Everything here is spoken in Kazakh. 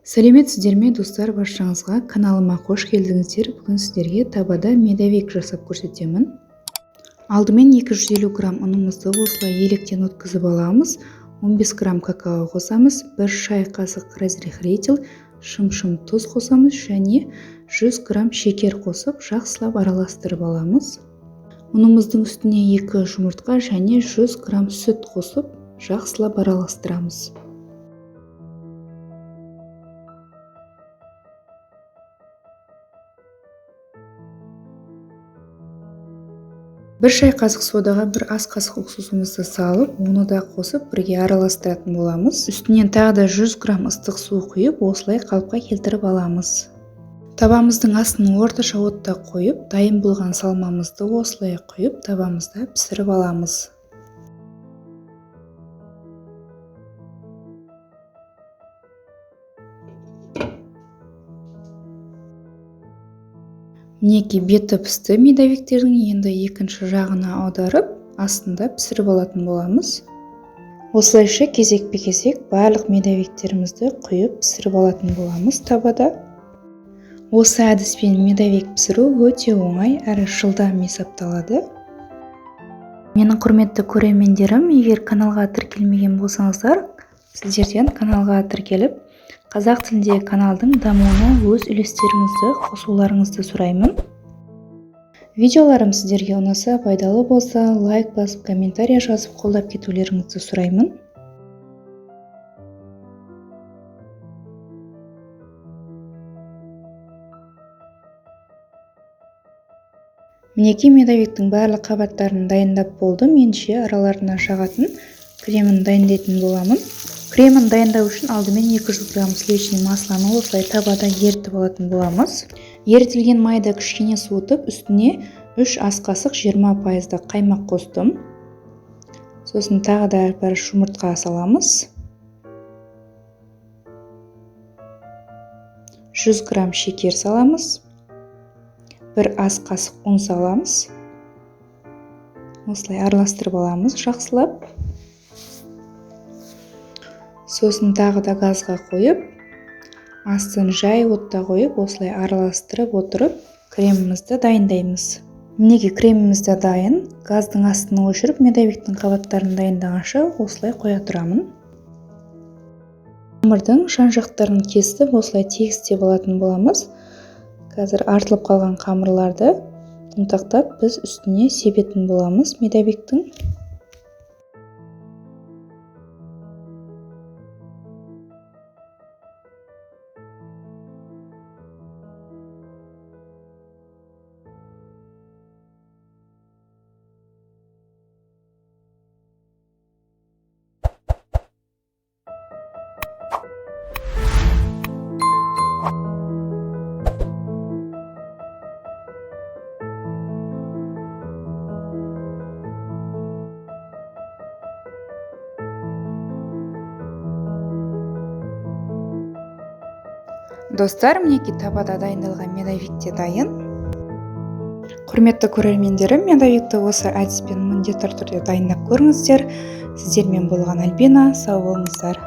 Сәлеметсіздер ме, достар, баршаңызға каналыма қош келдіңіздер. Бүгін сіздерге табада медовик жасап көрсетемін. Алдымен 250 грамм ұнымызды осылай електен өткізіп аламыз. 15 грамм какао қосамыз, 1 шай қасық разрыхлитель, шым-шым тұз қосамыз және 100 грамм шекер қосып жақсылап араластырып аламыз. Ұнымыздың үстіне 2 жұмыртқа және 100 грамм сүт қосып жақсылап араластырамыз. Бір шай қасық содаға бір ас қасық уксусымызды салып, оны да қосып бірге араластыратын боламыз. Үстінен тағы да 100 грамм ыстық су құйып, осылай қалыпқа келтіріп аламыз. Табамыздың астын орташа отта қойып, дайын болған салмамызды осылай құйып, табамызда пісіріп аламыз. Мінекей, беті пісті медовиктердің, енді екінші жағына аударып, астында пісіріп алатын боламыз. Осылайша кезекпе-кезек барлық медовиктерімізді құйып пісіріп алатын боламыз табада. Осы әдіспен медовик пісіру өте оңай әрі жылдам есепталады. Менің құрметті көрермендерім, егер каналға тіркелмеген болсаңыздар, сіздерден каналға тіркеліп, қазақ тіліндегі каналдың дамуына өз үлестеріңізді қосуларыңызды сұраймын. Видеоларым сіздерге ұнаса, пайдалы болса, лайк басып, комментария жазып қолдап кетулеріңізді сұраймын. Мінекей, медовиктің барлық қабаттарын дайындап болдым. Ендеше араларына жағатын кремін дайындайтын боламын. Кремін дайындау үшін алдымен 200 грамм сливочный маслоны осылай табада ерітіп алатын боламыз. Ерітілген майды кішкене суытып, үстіне 3 ас қасық 20% қаймақ қостым. Сосын тағы да бір жұмыртқа саламыз. 100 грамм шекер саламыз. 1 ас қасық ұн саламыз. Осылай араластырып аламыз жақсылап. Сосын тағы да газға қойып, астын жай отта қойып, осылай араластырып отырып, кремімізді дайындаймыз. Мінекей, креміміз де дайын. Газдың астын өшіріп, медовиктің қабаттарын дайындағанша осылай қоя тұрамын. Қамырдың жан-жақтарын кесіп, осылай тегістеп алатын боламыз. Қазір артылып қалған қамырларды ұнтақтап, біз үстіне себетін боламыз медовиктің. Достар, мінекей табада дайындалған медовик те дайын. Құрметті көрермендерім, медовикті осы әдіспен міндетті түрде дайындап көріңіздер. Сіздермен болған Альбина, сау болыңыздар.